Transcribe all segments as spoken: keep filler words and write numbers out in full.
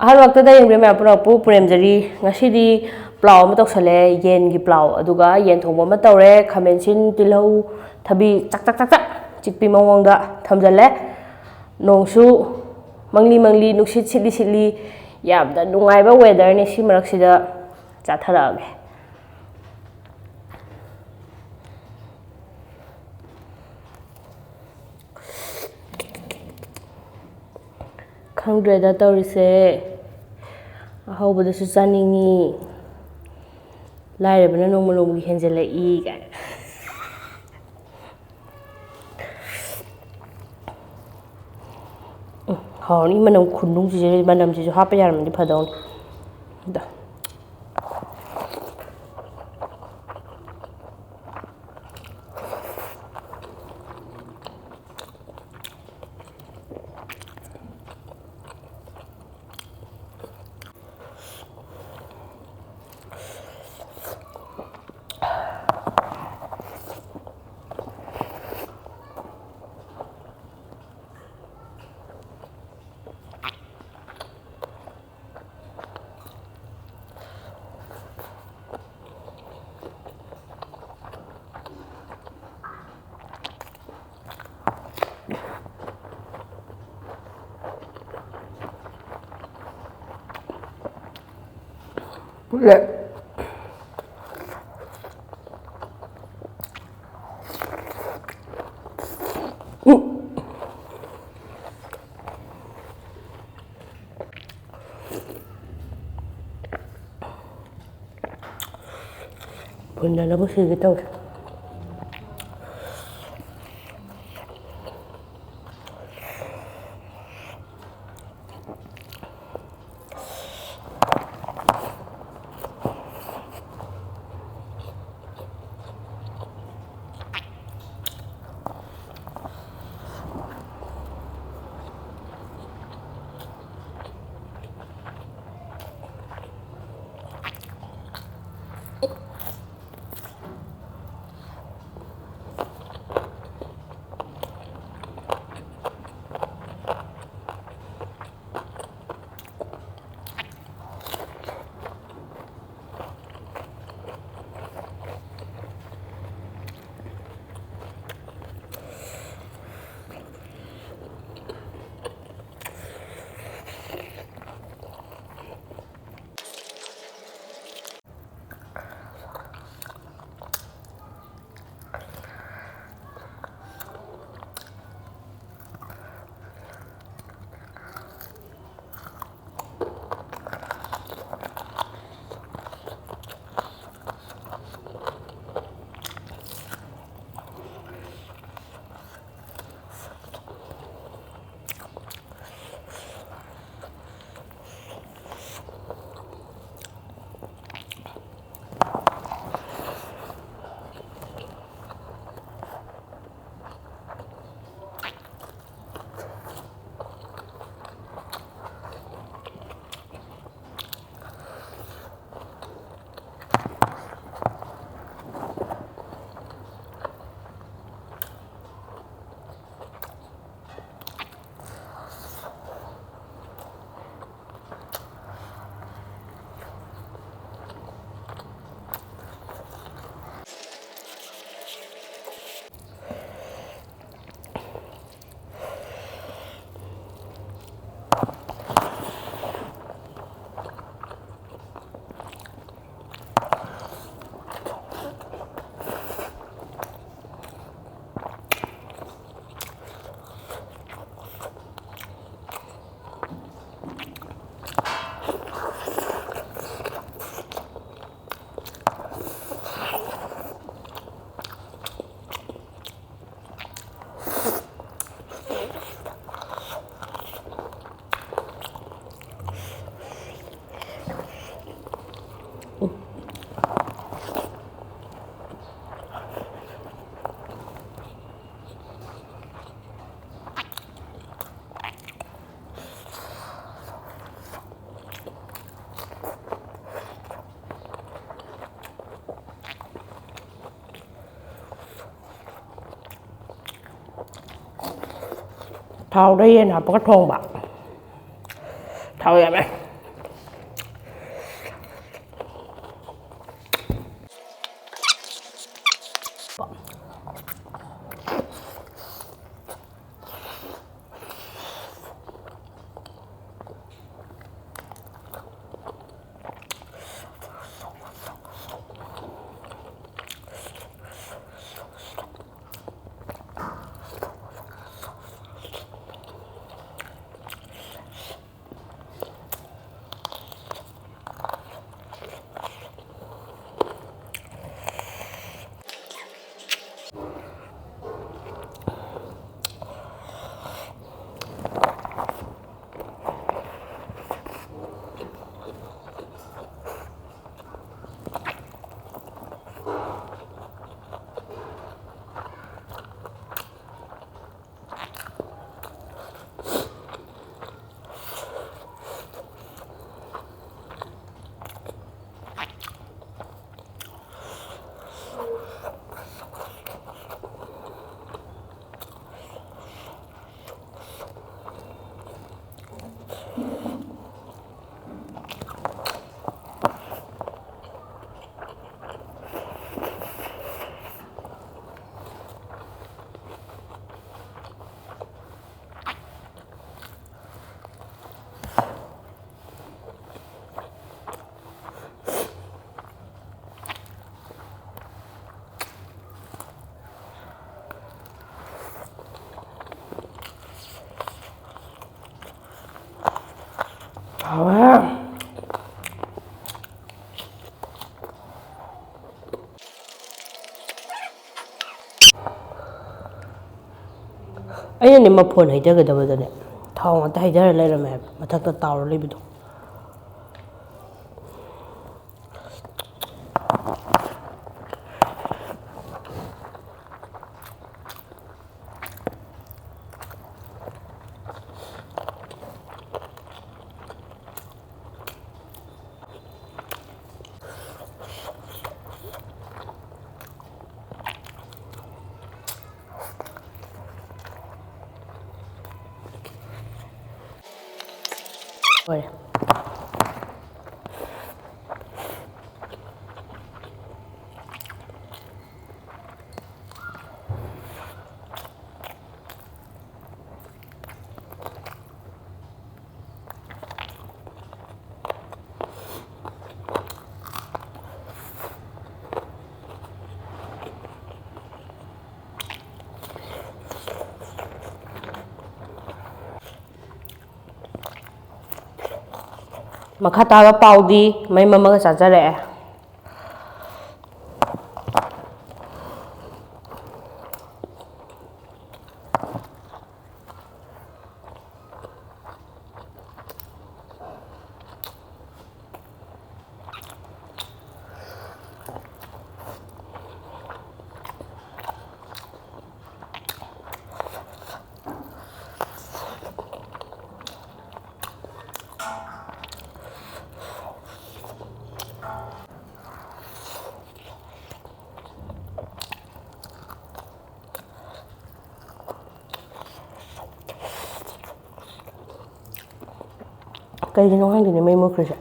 ꯑꯍꯥꯟꯕꯃꯛꯇꯗ ꯌꯦꯡꯕꯤꯔꯤꯕ ꯃꯌꯥꯝ ꯄꯨꯝꯅꯃꯛꯄꯨ ꯄꯨꯔꯦꯝꯖꯔꯤ꯫ ꯉꯁꯤꯗꯤ ꯄ꯭ꯂꯥꯎ ꯑꯃ ꯇꯧꯁꯜꯂꯦ, ꯌꯦꯟꯒꯤ ꯄ꯭ꯂꯥꯎ, ꯑꯗꯨꯒ ꯌꯦꯟ ꯊꯣꯡꯕ ꯑꯃ ꯇꯧꯔꯦ, ꯈꯥꯃꯦꯟꯁꯤꯟ, ꯇꯤꯜꯍꯧ, ꯊꯕꯤ ꯆꯥꯛ ꯆꯥꯛ ꯆꯥꯛ ꯆꯥꯛ ꯆꯤꯛꯄꯤ ꯃꯑꯣꯡꯗ ꯊꯝꯖꯜꯂꯦ꯫ ꯅꯣꯡꯁꯨ ꯃꯪꯂꯤ ꯃꯪꯂꯤ, ꯅꯨꯡꯁꯤꯠ ꯁꯤꯠꯂꯤ ꯁꯤꯠꯂꯤ, ꯌꯥꯝꯅ ꯅꯨꯡꯉꯥꯏꯕ weatherꯅꯤ꯫ ꯁꯤ ꯃꯔꯛꯁꯤꯗ ꯆꯥꯊꯔꯛꯑꯒꯦ꯫ ꯈꯪꯗ꯭ꯔꯦꯗ ꯇꯧꯔꯤꯁꯦ꯫ ꯑꯍꯧꯕꯗꯁꯨ ꯆꯥꯅꯤꯡꯉꯤ, ꯂꯥꯏꯔꯕꯅ ꯅꯣꯡꯃ ꯅꯣꯡꯃꯒꯤ ꯍꯦꯟꯖꯜꯂꯛꯏ ꯀꯥꯏꯅ꯫ ꯎꯝ, ꯍꯥꯎꯔꯅꯤ꯫ ꯃꯅꯝ ꯈꯨꯅꯨꯡꯁꯤꯁꯦ, ꯃꯅꯝꯁꯤꯁꯨ ꯍꯥꯞꯄ ꯌꯥꯔꯝꯃꯗꯤ ꯐꯗꯧꯅꯤ꯫ ꯑꯗꯣ ꯄꯨꯜꯂꯦ꯫ ꯐꯨꯟꯗꯅꯕ ꯁꯤꯒꯦ ꯇꯧꯔꯦ꯫ ꯊꯥꯎꯗ ꯌꯦꯟ ꯍꯥꯞꯄꯒ ꯊꯣꯡꯕ꯫ ꯊꯥꯎ ꯌꯥꯝꯃꯦ꯫ ꯍꯥꯎꯋꯦ꯫ ꯑꯩꯅꯅꯦ ꯃꯐꯣꯟ ꯍꯩꯊꯒꯗꯕꯗꯅꯦ ꯊꯥꯎ ꯉꯥꯛꯇ ꯍꯩꯊꯔ ꯂꯩꯔꯝꯃꯦ ꯍꯥꯏꯕ, ꯃꯊꯛꯇ ꯇꯥꯎꯔ ꯂꯩꯕꯗꯣ꯫ ꯂꯣꯏꯔꯦ꯫ ꯃꯈꯥ ꯇꯥꯕ ꯄꯥꯎꯗꯤ ꯃꯩ ꯃꯝꯃꯒ ꯆꯥꯖꯔꯛꯑꯦ꯫ ꯀꯩꯒꯤꯅꯣ ꯈꯪꯗꯦꯅꯦ ꯃꯩ ꯃꯨꯠꯈ꯭ꯔꯤꯁꯦ꯫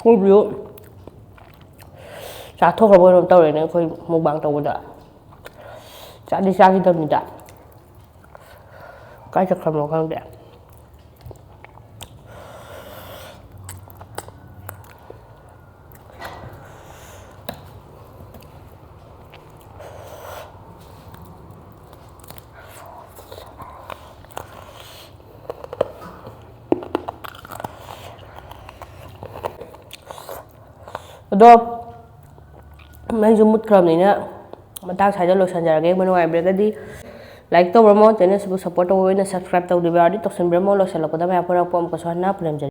ꯁ꯭ꯀꯨꯜ ꯚ꯭ꯌꯨ ꯆꯥꯊꯣꯛꯈ꯭ꯔꯕ ꯀꯩꯅꯣꯝ ꯇꯧꯔꯦꯅꯦ ꯑꯩꯈꯣꯏ ꯃꯨꯛꯕꯥꯡ ꯇꯧꯕꯗ꯫ ꯆꯥꯗꯤ ꯆꯥꯈꯤꯗꯕꯅꯤꯗ꯫ ꯀꯥꯏ ꯆꯠꯈ꯭ꯔꯕꯅꯣ ꯈꯪꯗꯦ꯫ ꯑꯗꯣ ꯃꯩꯁꯨ ꯃꯨꯠꯈ꯭ꯔꯕꯅꯤꯅ ꯃꯇꯥꯡ ꯁ꯭ꯋꯥꯏꯗ ꯂꯣꯏꯁꯤꯟꯖꯔꯒꯦ꯫ ꯌꯦꯡꯕ ꯅꯨꯡꯉꯥꯏꯕꯤꯔꯒꯗꯤ like ꯇꯧꯕꯤꯔꯝꯃꯣ, channel ꯁꯤꯕꯨ support ꯇꯧꯕ ꯑꯣꯏꯅ subscribe ꯇꯧꯕꯤꯕ ꯌꯥꯎꯔꯗꯤ ꯇꯧꯁꯤꯟꯕꯤꯔꯝꯃꯣ꯫ ꯂꯣꯏꯁꯤꯜꯂꯛꯄꯗ ꯃꯌꯥꯝ ꯄꯨꯝꯅꯃꯛꯄꯨ ꯑꯃꯨꯛꯀꯁꯨ ꯍꯟꯅ ꯄꯨꯅꯝꯖꯒꯦ꯫